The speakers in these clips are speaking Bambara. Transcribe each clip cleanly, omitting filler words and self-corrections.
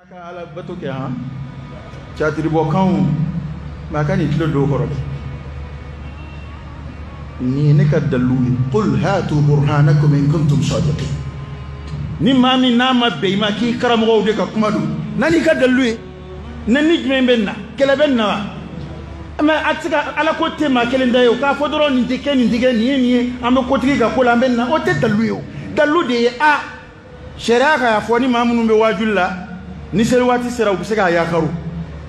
Ka Ala bato kɛ han catiribɔkanw maa ka nin tulo don kɔrɔ dɛ. Nin ye ne ka dalilu ye. Qul hatu burhanakum in kuntum sadiqin. Ni maa min n'a ma bɛn i ma k'i karamɔgɔw de ka kuma don, na n'i ka dalilu ye. Nɛni jumɛn bɛ na? Kɛlɛ bɛ na wa? Mais a tɛ se ka Ala ko tɛ maa kelen da ye o, k'a fɔ dɔrɔn nin tɛ kɛ, nin tɛ kɛ, nin ye nin ye, an bɛ kotigi ka ko la, an bɛ na, o tɛ dalilu ye o. Dalilu de ye a sariya ka y'a fɔ ni maa minnu bɛ waajuli la, ni seli waati sera u bɛ se k'a yakaru.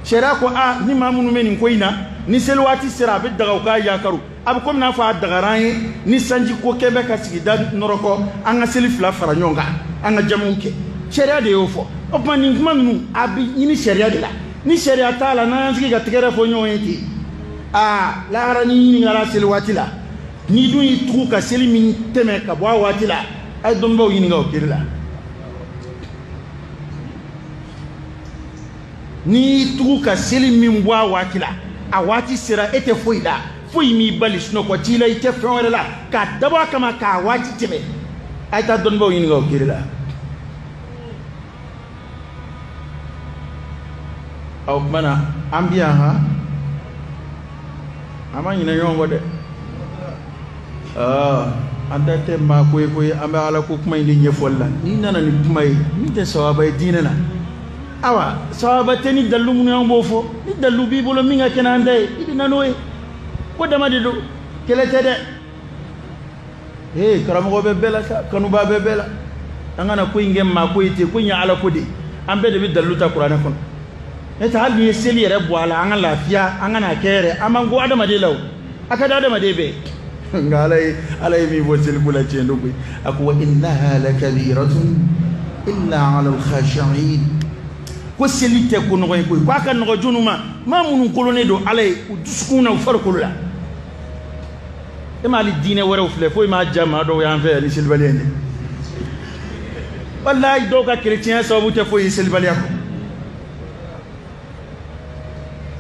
Sariya ko a ni maa minnu bɛ nin ko in na, ni seli waati sera a bɛ daga u k'a yakaru. A bɛ komi n'a fɔ a dagara an ye ni sanji ko kɛ bɛ ka sigida nɔrɔkɔ, an ka seli fila fara ɲɔgɔn kan, an ka jamuw kɛ. Sariya de y'o fɔ. O tuma nin kuma ninnu a bɛ ɲini sariya de la. Ni sariya t'a la, n'an y'an sigi ka tɛgɛrɛ fɔ ɲɔgɔn ye ten, aa lahara n'i ɲininkara seli waati la, n'i dun y'i tugu ka seli min tɛmɛ ka bɔ a waati la, a ye dɔnnibaw ɲininka o kiri la. N'i y'i tugu ka seli min bɔ a waati la, a waati sera e tɛ foyi la, foyi m'i bali, sunɔgɔ t'i la, i tɛ fɛn wɛrɛ la, k'a dabɔ a kama k'a waati tɛmɛ, a ye taa dɔnnibaw ɲininka o kiri la. O tuma na an bi yan han, an ma ɲinɛ ɲɔgɔn kɔ dɛ. An ta tɛ maa ko ye koyi, an bɛ Ala ko kuma in de ɲɛfɔli la. N'i nana ni kuma ye min tɛ sawaba ye diinɛ na, awa sawaba tɛ ni dalilu minnu y'an b'o fɔ. Ni dalilu b'i bolo min ka kɛnɛ an ta ye, i bɛ na n'o ye. Ko dama de don, kɛlɛ tɛ dɛ. Ee karamɔgɔ bɛ bɛɛ la sa, kanubaa bɛ bɛɛ la. An kana ko in kɛ maa ko ye ten, ko in ye Ala ko de ye. An bɛɛ de bɛ dalilu ta kuranɛ kɔnɔ. N'o tɛ hali n'i ye seli yɛrɛ bɔ a la, an ka lafiya, an kana kɛ yɛrɛ, an b'an ko adamaden la o. A ka di adamaden bɛɛ ye. Nka Ala ye min fɔ seliko la tiɲɛ don koyi. A ko wa innaha lakabiratun illa ala al-khashi'in. Ko seli tɛ ko nɔgɔ ye koyi, k'a ka nɔgɔ jɔnw ma, maa minnu kolonnen don Ala ye u dusukun na, u farikolo la. E ma hali diinɛ wɛrɛw filɛ, foyi m'a diya maa dɔw y'an fɛ yan ni selibaliya in tɛ. Walayi dɔw ka kerecɛnya sababu tɛ foyi ye selibaliya kɔ.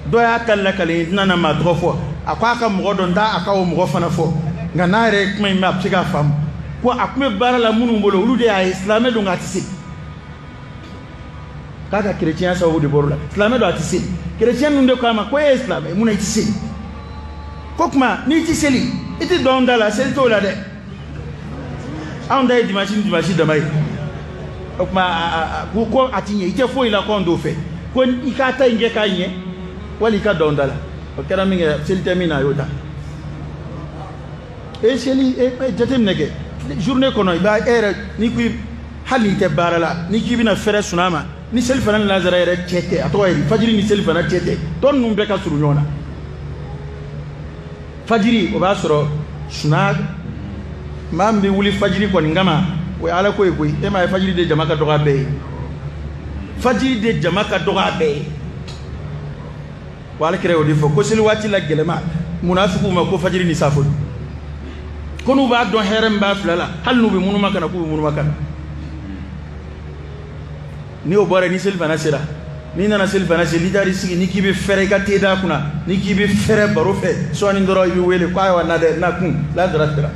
Dɔ y'a ta lakale, n tɛna na maa tɔgɔ fɔ, a ko a ka mɔgɔ dɔ, n t'a a ka o mɔgɔ fana fɔ, nka n'a yɛrɛ ye kuma in mɛn a bɛ se k'a faamu. Ko a tun bɛ baara la minnu bolo, olu de y'a ye silamɛ don nka a tɛ se. K'a ka kerecɛnya sababu de bɔr'o la. Silamɛ don a tɛ seli. Kerecɛn ninnu de ko a ma ko e ye silamɛ ye, mun na i tɛ seli? Ko tuma n'i tɛ seli, i tɛ don anw da la, seli t'o la dɛ. Anw ta ye dimanche ni dimanche dama ye. O tuma ko a ti ɲɛ, i tɛ foyi la ko anw t'o fɛ. Ko i k'a ta in kɛ k'a ɲɛ, wali i ka don anw da la. O kɛra min kɛ, seli tɛ min na, a y'o ta. E seli, e jateminɛ kɛ journée kɔnɔ, i b'a e yɛrɛ n'i ko hali n'i tɛ baara la, n'i k'i bɛna fɛrɛ suna ma, ni seli fana ni lazara yɛrɛ cɛ tɛ, a tɔgɔ ye di, fajiri ni seli fana cɛ tɛ, tɔ ninnu bɛɛ ka surun ɲɔgɔn na. Fajiri o b'a sɔrɔ suna, maa min bɛ wuli fajiri kɔni kama, o ye Ala ko ye koyi. E m'a ye fajiri de jama ka dɔgɔ a bɛɛ ye, fajiri de jama ka dɔgɔ a bɛɛ ye. Wa Ala kira y'o de fɔ ko seli waati la gɛlɛma munafigiw ma ko fajiri ni safo don, ko n'u b'a dɔn hɛrɛ min b'a fila la, hali n'u bɛ munuma ka na, k'u bɛ munuma ka na. Ni o bɔra, ni seli fana sera, n'i nana seli fana seli, n'i taar'i sigi, n'i k'i bɛ fɛrɛ i ka te da kunna, n'i k'i bɛ fɛrɛ baro fɛ sɔɔni dɔrɔn i bɛ wele ko ayiwa na dɛ, na kun lazara sera.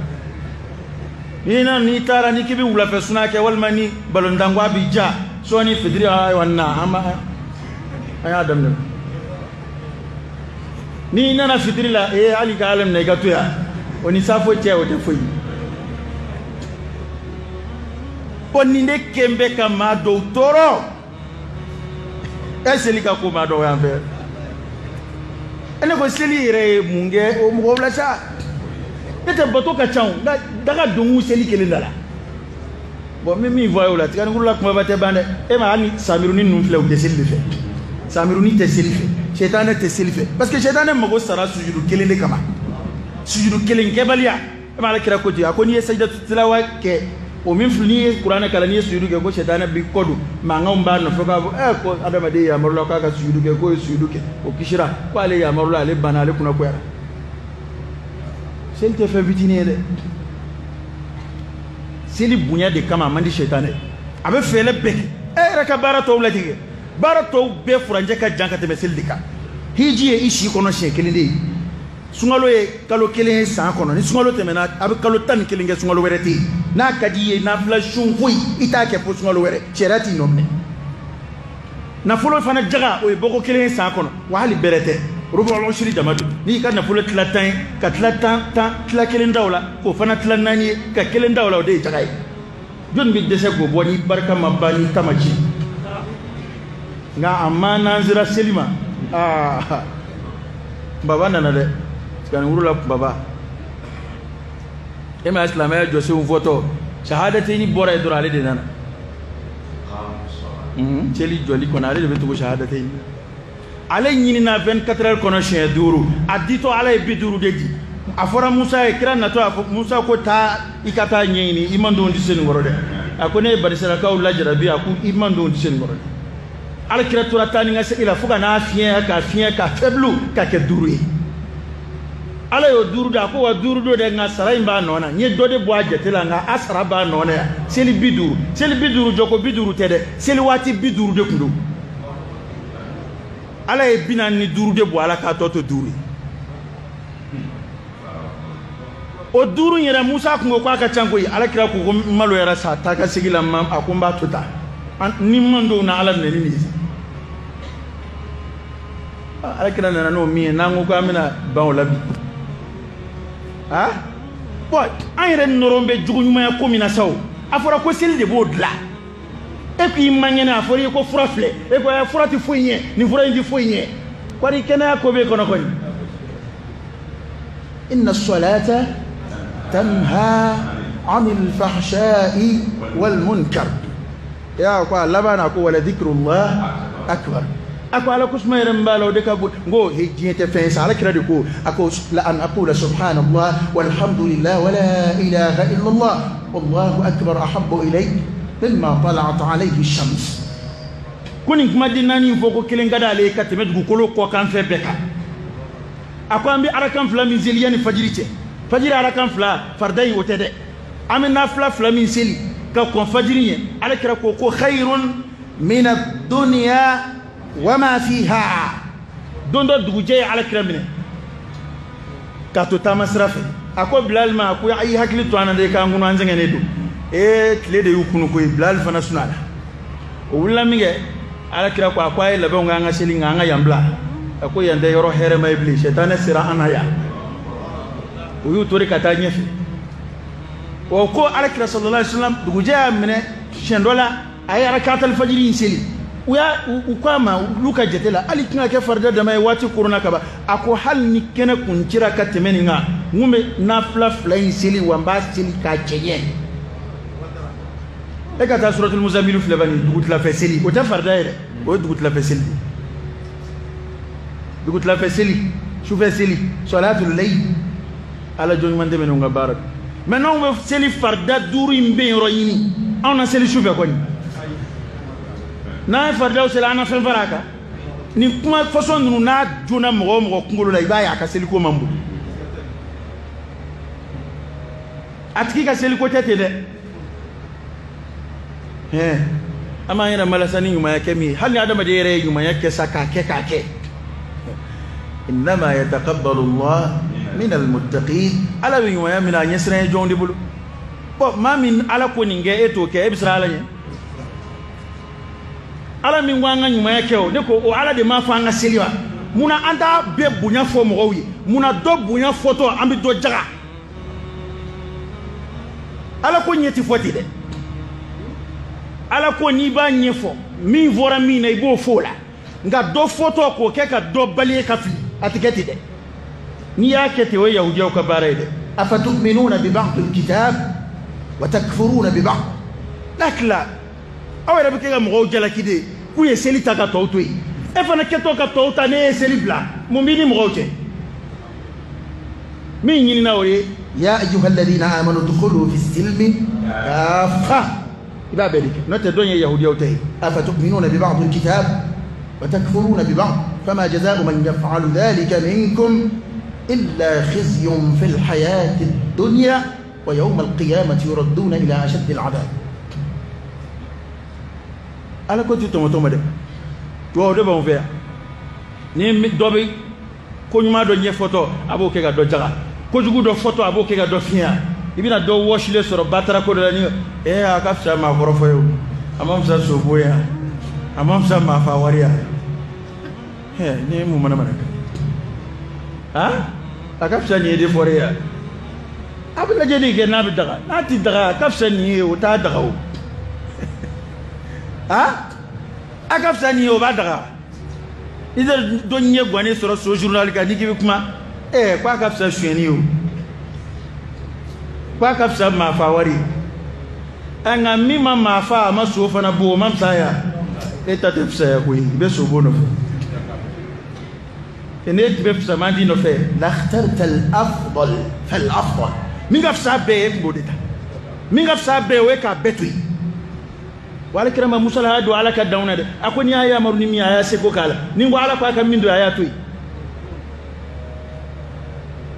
N'i nana, n'i taara, n'i k'i bɛ wulafɛ suna kɛ walima ni balontan ko a b'i ja sɔɔni fitiri, ayiwa na, an b'a an y'a daminɛ. N'i nana fitiri la, ee hali ka Ala minɛ i ka to yan, o ni safo cɛ o tɛ foyi. Ko nin de kɛn bɛ ka maa dɔw tɔɔrɔ. E seli ka ko maa dɔw y'an fɛ. E ne ko seli yɛrɛ ye mun kɛ o mɔgɔw la sa? Ne tɛ bato ka ca o, nka daga donkun seli kelen da la. Bon, n bɛ min fɔ a ye o la, tiganikuru la kumaba tɛ ban dɛ. E ma hali samiruni ninnu filɛ, u tɛ seli de fɛ. Samiruni tɛ seli fɛ, sɛtanɛ tɛ seli fɛ, parce que sɛtanɛ mago sara sujudu kelen de kama. Sujudu kelen kɛbaliya. E ma Ala kira ko ten, a ko n'i ye sajidatu tilawa kɛ, o min filɛ, n'i ye kuranɛ kalan, n'i ye sujudu kɛ, ko sɛtanɛ b'i kɔ don, mankanw b'a nɔfɛ k'a fɔ ko adamaden yamaru la k'a ka sujudu kɛ, k'o ye sujudu kɛ, o kisira, ko ale yamaru la, ale banna, ale kunna goyara. Seli tɛ fɛn fitinin ye dɛ. Seli bonya de kama a man di sɛtanɛ ye, a bɛ fɛɛrɛ bɛɛ kɛ. E yɛrɛ ka baara tɔw lajɛ, baara tɔw bɛɛ furancɛ ka jan ka tɛmɛ seli de kan. Hiji ye i si kɔnɔ siɲɛ kelen de ye. Sunkalo ye kalo kelen ye san kɔnɔ. Ni sunkalo tɛmɛna, a bɛ kalo 11 kɛ, sunkalo wɛrɛ tɛ yen. N'a ka di i ye nafila sun foyi i t'a kɛ fo sunkalo wɛrɛ, sariya t'i nɔ minɛ. Nafolo fana jaga o ye bɔko kelen ye san kɔnɔ, wa hali bɛrɛ tɛ. Rubu'ul ushri dama don. N'i ka nafolo tila 10 ye, ka tila 10 tila kelen da o la, k'o fana tila 4 ye, ka kelen da o la, o de ye jaga ye. Jɔnni bɛ dɛsɛ k'o bɔ ni barika ma ban ni ta ma tiɲɛ? Nka a ma n'an sera seli ma, aa baba nana dɛ, siganikuru la baba. E ma silamɛya jɔsenw fɔtɔ, sahadateni bɔra yen dɔrɔn, ale de nana. Seli jɔli kɔnɔ, ale de bɛ tugu sahadateni. Ale ɲinina 24 heures kɔnɔ siɲɛ 5, a ditɔ Ala ye 50 de di. A fɔra Musa ye, kira natɔ a fɔ Musa ko taa i ka taa ɲɛɲini, i man denw tɛ se nin kɔrɔ dɛ. A ko ne ye banisirakaw lajarabi, a ko i man denw tɛ se nin kɔrɔ dɛ. Ala kira tora taa ni ka segin la fo ka n'a fiɲɛ, ka fiɲɛ, ka faible, ka kɛ 5 ye. Ala y'o 5 di, a ko wa 5 don dɛ, nka sara in b'a nɔ na. N ye dɔ de bɔ a jate la, nka a sara b'a nɔ na yan. Seli 50, seli 50 jɔko 50 tɛ dɛ, seli waati 50 de tun don. Ala ye 45 de bɔ a la k'a tɔ to 5 ye. O 5 in yɛrɛ, Musa kun ko k'a ka ca koyi. Ala kira ko ko n maloyara sa taa ka segin la, a ko n b'a to tan. Ni n man don na Ala minɛ ni nin ye sa. Ala kira nana n'o min ye, n'an ko k'an bɛna ban o la bi. Ah? Bon, an yɛrɛ nɔrɔ bɛ jogo ɲumanya ko min na sa o. A fɔra ko seli de b'o dilan. E k'i man kɛnɛ, a fɔra i ye ko fura filɛ. E ko fura tɛ foyi ɲɛ, nin fura in tɛ foyi ɲɛ. Kɔri kɛnɛya ko b'e kɔnɔ kɔni. Inna salata tanha anil fahsha'i wal munkar. Ya ko a laban na ko wala dhikrullah akbar. A ko Ala kusuma yɛrɛ min b'a la o de ka bon. N ko he, diɲɛ tɛ fɛn ye sa. Ala kira de ko, a ko la an aqula subhanallah walhamdulillah wala ilaha illallah wallahu akbar ahabbu ilayk mimma tala'at alayhi shams. Ko nin kumaden naani fɔ ko kelen ka d'ale ye ka tɛmɛ dugukolo kɔkan fɛn bɛɛ kan. A ko an bɛ arakan 2 min seli yanni fajiri cɛ. Fajiri arakan 2 farida in o tɛ dɛ. An bɛ nafila 2 min seli ka kɔn fajiri ɲɛ. Ala kira ko ko khayrun min ad-dunya wa ma fiha. Don dɔ dugujɛ ye Ala kira minɛ k'a to taama sira fɛ. A ko Bilal ma, a ko i hakili to an na dɛ, k'an kunu, an sɛgɛnnen don. Ee tile de y'u kunu koyi, Bilal fana sunala. O wulila min kɛ, Ala kira ko a ko a ye labɛnw kɛ an ka seli, nka an ka yan bila. A ko yan tɛ yɔrɔ hɛrɛma ye bilen, sɛtanɛ sera an na yan. O y'u to de ka taa ɲɛfɛ. O ko Ala kira sallallahu alaihi wasallam dugujɛ y'a minɛ siɲɛ dɔ la, a ye arakatal fajiri in seli. U y'a u ko a ma, olu ka jate la, hali tɛna kɛ farida dama ye waati koronna ka ban. A ko hali ni kɛnɛ kun cira ka tɛmɛ nin kan, n kun bɛ nafila 2 in seli, wa n b'a seli k'a cɛ ɲɛ. E ka taa suratul muzamil filɛ bani, dugutilafɛ seli, o tɛ farida ye dɛ, o ye dugutilafɛ seli de. Dugutilafɛ seli, sufɛ seli, salatul layl, Ala jɔn ɲuman dɛmɛ n'u ka baara. Mais n'anw bɛ seli farida 5 in bɛ yɔrɔ ɲini, anw na seli sufɛ kɔni. N'an ye faridaw seli, an na fɛn fara a kan. Nin kuma façon ninnu n'a donna mɔgɔ o mɔgɔ kunkolo la, i b'a ye a ka seliko man bon. A tigi ka seliko tɛ ten dɛ. Hɛn, an b'an yɛrɛ malasa ni ɲumanya kɛ min ye, hali ni adamaden yɛrɛ ye ɲumanya kɛ sa k'a kɛ k'a kɛ. Innama yataqabbalu Allah min almuttaqin. Ala bɛ ɲumanya minɛ a ɲɛsiran ye jɔnw de bolo. Bon, maa min Ala ko nin kɛ, e t'o kɛ, e bɛ siran Ala ɲɛ. Ala min ko an ka ɲumanya kɛ o, ne ko o Ala de m'a fɔ an ka seli wa? Munna an t'a bɛɛ bonya fɔ mɔgɔw ye? Munna dɔ bonya fɔtɔ an bɛ dɔ jaga? Ala ko ɲɛ ti fɔ ten dɛ. Ala ko n'i b'a ɲɛfɔ, min fɔra min na i b'o fɔ o la. Nka dɔ fɔtɔ k'o kɛ ka dɔ bali ye ka fili, a tɛ kɛ ten dɛ. N'i y'a kɛ ten, o ye yahudiyaw ka baara ye dɛ. Afatu'minuna bi ba'd al-kitab wa takfuruna bi ba'd. N'a tila, aw yɛrɛ bɛ kɛ ka mɔgɔw jalaki de k'u ye seli ta ka tɔw to yen. E fana kɛtɔ ka tɔw ta, ne ye seli bila, mun b'i ni mɔgɔw cɛ? Min ɲinina o ye, ya ayyuhalladhina amanu dukhulu fi silmi kaffa. I b'a bɛɛ de kɛ, n'o tɛ dɔn ye yahudiyaw ta ye. Afatu'minuna bi ba'd al-kitab wa takfuruna bi ba'd fama jaza'u man yaf'alu dhalika minkum illa khizyun fil hayati ad-dunya wa yawma al-qiyamati yuradduna ila ashaddi al-'adab. Ala ko ti tɔmɔtɔmɔ dɛ, tubabu de b'anw fɛ yan. Ni dɔ bɛ ko ɲuman dɔ ɲɛfɔtɔ, a b'o kɛ ka dɔ jaga. Kojugu dɔ fɔtɔ, a b'o kɛ ka dɔ fiɲɛ. I bɛna dɔ wɔsilen sɔrɔ batara ko dɔ la ni a ka fisa maakɔrɔ fɔ ye o, a ma fisa sobo ye yan. A ma fisa maa fa wari ya ni ye mun mana mana kɛ a ka fisa nin ye de fɔra ya. A bɛ lajɛli kɛ n'a bɛ daga, n'a ti daga a ka fisa nin ye, o t'a daga o. A ka fisa nin ye, o b'a daga. I tɛ dɔ ɲɛ guwanen sɔrɔ so journal kan n'i k'i bɛ kuma, k'a ka fisa sonyɛni ye o, k'a ka fisa maa fa wari ye. Nka min ma maa fa a ma so fana bon, o ma fisaya. E ta tɛ fisaya koyi, i bɛ so bon nɔfɛ. Ne tun bɛ fisaman di nɔfɛ. لاخترت الأفضل فالأفضل. Min ka fisa bɛɛ ye, e tun b'o de ta. Min ka fisa bɛɛ ye, o ye k'a bɛɛ to yen. Wa alakira ma musala y'a don Ala ka danw na dɛ. A ko n'i y'a yamaru ni min ye, a y'a seko k'a la. Ni n ko Ala ko a ka min don, a y'a to yen.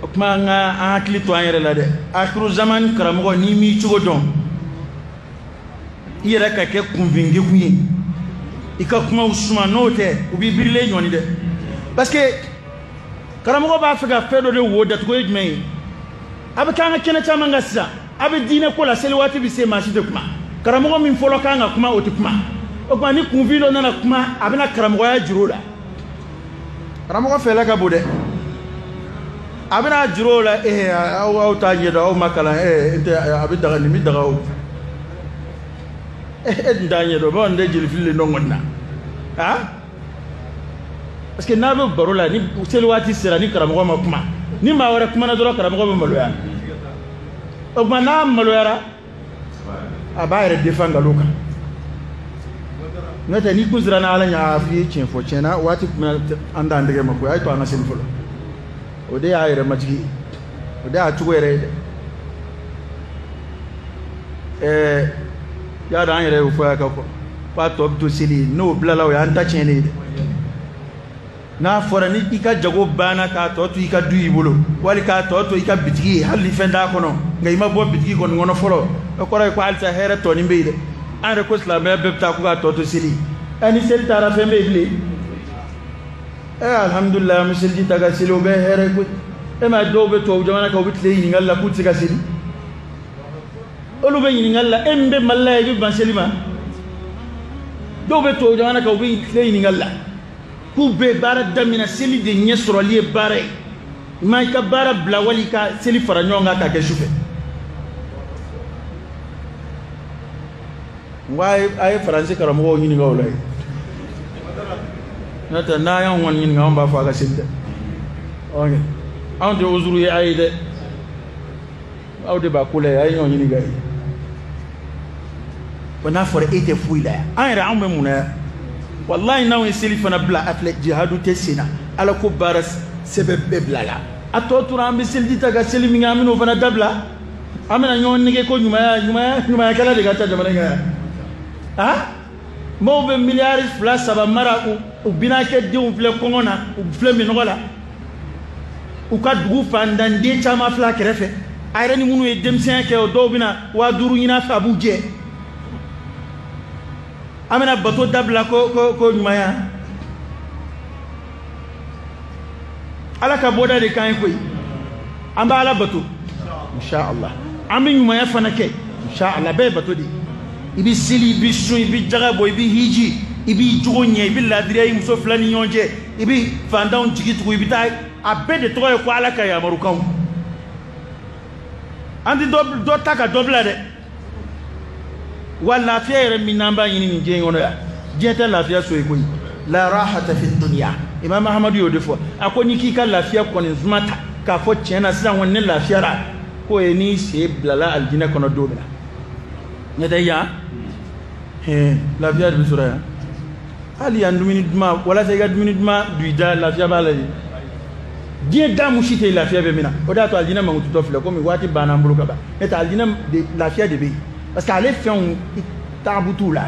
O tuma an ka an hakili to an yɛrɛ la dɛ. Akiru zaman karamɔgɔ, n'i m'i cogo dɔn, i yɛrɛ ka kɛ kunfingekun ye, i ka kumaw suma, n'o tɛ u b'i birilen ɲɔni dɛ. Parce que karamɔgɔ b'a fɛ ka fɛn dɔ de wo datugu, ye jumɛn ye? A bɛ k'an ka kɛnɛ caman kan sisan, a bɛ diinɛ ko la, seli waati bɛ se, maa si tɛ kuma. Karamɔgɔ min fɔlɔ kan ka kuma, o tɛ kuma. O tuma ni kunfin dɔ nana kuma, a bɛna karamɔgɔya juru la. Karamɔgɔ fɛlɛ ka bon dɛ. A bɛna juru o la, aw t'a ɲɛdɔn, aw ma kalan, tɛ a bɛ daga, nin bɛ daga o. E tun t'a ɲɛdɔn, bawo tɛ jeli fili le nɔ kɔni na. Parce que n'a bɛ baro la, ni seli waati sera, ni karamɔgɔ ma kuma, ni maa wɛrɛ kumana dɔrɔn, karamɔgɔ bɛ maloya. O tuma n'a maloyara, a b'a yɛrɛ défend nkalon kan. N'o tɛ n'i kun siranna Ala ɲɛ, a f'i ye tiɲɛ fɔ, tiɲɛ na waati kun an t'an tɛgɛ ma koyi, a ye to an ka seli fɔlɔ. O de y'a yɛrɛ majigi ye, o de y'a cogo yɛrɛ ye dɛ. Y'a dɔn an yɛrɛ y'o fɔ yan ka kɔrɔ k'a tɔ bɛ to seli ye, n'o bilala o y'an ta tiɲɛnen ye dɛ. N'a fɔra ni i ka jago banna k'a tɔ to i ka du i bolo, wali k'a tɔ to i ka bitigi ye, hali ni fɛn t'a kɔnɔ, nka i ma bɔ bitigi kɔni kɔnɔ fɔlɔ, o kɔrɔ ye ko halisa hɛrɛ tɔnin bɛ yen dɛ. An yɛrɛ ko silamɛya bɛɛ bɛ taa ko k'a tɔ to seli. Ni seli taara fɛn bɛ yen bilen. Alhamdulilayi, an bɛ seliji ta ka seli, o bɛɛ hɛrɛ koyi. E m'a ye dɔw bɛ tubabu jamana kan, u bɛ tile ɲininkali la k'u tɛ se ka seli. Olu bɛ ɲininkali la, e min bɛ Mali la yan, i bɛ ban seli ma. Dɔw bɛ tubabu jamana kan, u bɛ tile ɲininkali la k'u bɛ baara daminɛ, seli de ɲɛ sɔrɔli ye baara ye. I ma i ka baara bila wali i ka seli fara ɲɔgɔn kan k'a kɛ sufɛ. N ko a ye faransi karamɔgɔw ɲininka o la yen. N'o tɛ n'a y'anw kɔni ɲininka, anw b'a fɔ a ka seli dɛ. Anw tɛ uzuru ye a ye dɛ. Aw de b'a ko la yen, a ye ɲɔgɔn ɲininka yen. Wa n'a fɔra e tɛ foyi la yan, an yɛrɛ anw bɛ mun na yan? Walayi n'anw ye seli fana bila, a filɛ jihadu tɛ sen na, Ala ko baara sɛbɛn bɛɛ bila la. A tɔ tora an bɛ seliji ta ka seli min kɛ, an bɛn'o fana dabila. An bɛna ɲɔgɔn nege ko ɲumanya, ɲumanya, ɲumanyakɛla de ka ca jamana in kan yan. Mɔgɔw bɛ miliyari 2 3 mara, u binakɛ denw filɛ kɔngɔ na, u filɛ minɔgɔ la. U ka dugu fantanden caman filɛ a kɛrɛfɛ. A yɛrɛ ni minnu ye denmisɛnya kɛ, o dɔw bɛna 5000 ɲini a fɛ, a b'u jɛ. An bɛna bato dabila ko ko ko ɲumanya. Ala ka bɔda de k'an ye koyi. An b'a Ala bato, inshallah. An bɛ ɲumanya fana kɛ, inshallah. Bɛɛ ye bato de ye. I bɛ seli, i bɛ sun, i bɛ jaga bɔ, i bɛ hiji, i b'i jogo ɲɛ, i bɛ laadiriya i muso fila ni ɲɔgɔn cɛ, i bɛ fantanw jigi tugu, i bɛ taa. A bɛɛ de tɔgɔ ye ko Ala ka yamarukanw. An tɛ dɔ ta ka dɔ bila dɛ. Wa lafiya yɛrɛ min n'an b'a ɲini nin diɲɛ in kɔnɔ yan, diɲɛ tɛ lafiya so ye koyi. La rahata fi dunya. Imam Ahamadu y'o de fɔ. A ko n'i k'i ka lafiya kɔni suma ta k'a fɔ tiɲɛ na sisan kɔni ne lafiyara, k'o ye n'i sen bilala alijinɛ kɔnɔ don min na. N'o tɛ yan, lafiya de bɛ sɔrɔ yan. Hali yan dumuni duman, walasa i ka dumuni duman don i da, lafiya b'a la yen. Diɲɛ da mun si tɛ yen lafiya bɛ min na. O de y'a to alijinɛ mankututɔ filɛ, komi waati banna an bolo ka ban. N'o tɛ alijinɛ de lafiya de bɛ yen. Parce que ale fɛnw taabu t'u la.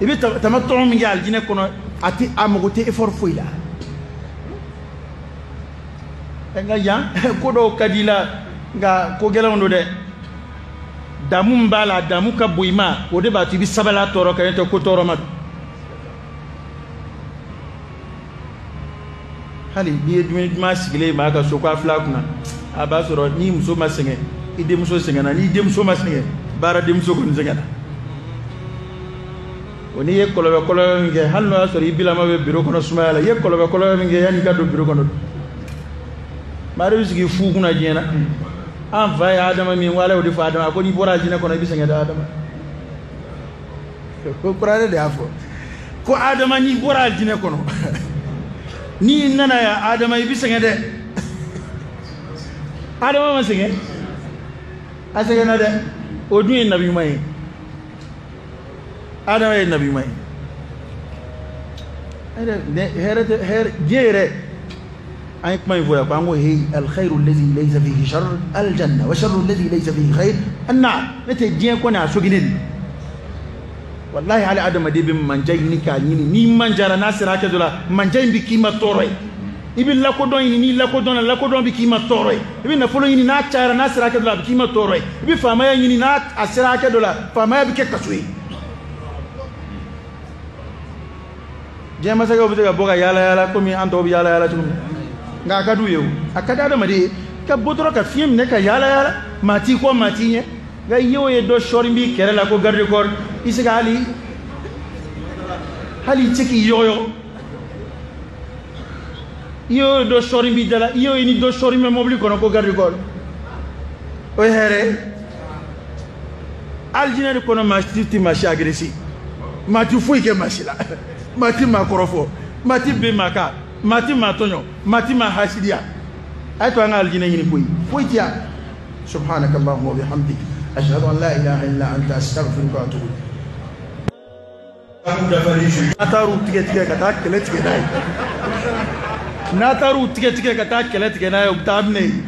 I bɛ tamatɔn min kɛ alijinɛ kɔnɔ, a tɛ, a mago tɛ effort foyi la. Nka yan ko dɔw ka di i la, nka ko gɛlɛnw don dɛ. Damu min b'a la, damu ka bon i ma, o de b'a to i bɛ sabali a tɔɔrɔ kan, n'o tɛ ko tɔɔrɔ ma don. Hali n'i ye dumuni duman sigilen ye maa ka so k'a filɛ a kunna, a b'a sɔrɔ n'i muso ma sɛgɛn, i denmuso sɛgɛnna, n'i denmuso ma sɛgɛn, baara denmuso kɔni sɛgɛnna. O n'i ye kɔlɔbɛ kɔlɔbɛ min kɛ, hali n'o y'a sɔrɔ i bilama bɛ biro kɔnɔ sumaya la, i ye kɔlɔbɛ kɔlɔbɛ min kɛ yanni i ka don biro kɔnɔ. Maa de bɛ sigi fu kunna diɲɛ na. An fa ye Adama min ko Ala y'o de fɔ Adama, a ko n'i bɔra jinɛ kɔnɔ i bɛ sɛgɛn dɛ Adama. Ko kuranɛ de y'a fɔ ko Adama n'i bɔra jinɛ kɔnɔ, n'i nana yan Adama i bɛ sɛgɛn dɛ. Adama ma sɛgɛn, a sɛgɛnna dɛ. O dun ye nabi ɲuman ye. Adama ye nabi ɲuman ye. Hɛrɛ tɛ hɛrɛ diɲɛ yɛrɛ. An ye kuma in fɔ yan ko an ko hey alkhairu allazi laysa fihi sharr aljanna wa sharru allazi laysa fihi khair annar. Ne tɛ diɲɛ kɔni a soginen de. Wallahi hali adamaden bɛ manja ɲini k'a ɲini, n'i manjara n'a sera hakɛ dɔ la, manja in bɛ k'i ma tɔɔrɔ ye. I bɛ lakodɔn ɲini, n'i lakodɔnna, lakodɔn bɛ k'i ma tɔɔrɔ ye. I bɛ nafolo ɲini, n'a cayara, n'a sera hakɛ dɔ la, a bɛ k'i ma tɔɔrɔ ye. I bɛ faamaya ɲini, n'a a sera hakɛ dɔ la, faamaya bɛ kɛ kaso ye. Diɲɛ masakɛw bɛ se ka bɔ ka yaala yaala komi an tɔw bɛ yaala yaala cogo min, nka a ka d'u ye o. A ka di adamaden ye ka bɔ dɔrɔn ka fiɲɛ minɛ ka yaala yaala, maa t'i kɔ, maa t'i ɲɛ. Nka i ye o ye dɔ sɔɔri b'i kɛrɛ la ko garde corps, i se ka hali i tɛ se k'i yɔgɔyɔgɔ. I y'o ye dɔ sɔɔri b'i da la, i y'o ye ni dɔ sɔɔri bɛ mobili kɔnɔ ko garde corps, o ye hɛrɛ ye. Alijinɛ de kɔnɔ maa si tɛ maa si agressé, maa ti foyi kɛ maa si la, maa ti maa kɔrɔfɔ, maa ti ben maa kan, maa ti maa tɔɲɔ, maa ti maa hasidiya. A ye to an ka alijinɛ ɲini koyi, foyi ti yan. Subhanaka Allahumma wa bihamdik, ashhadu an la ilaha illa anta, astaghfiruka wa atubu ilayk. N'a taar'u tigɛ tigɛ ka taa kɛlɛ tigɛ n'a ye, n'a taar'u tigɛ tigɛ ka taa kɛlɛ tigɛ n'a ye, u bɛ taa minɛ yen.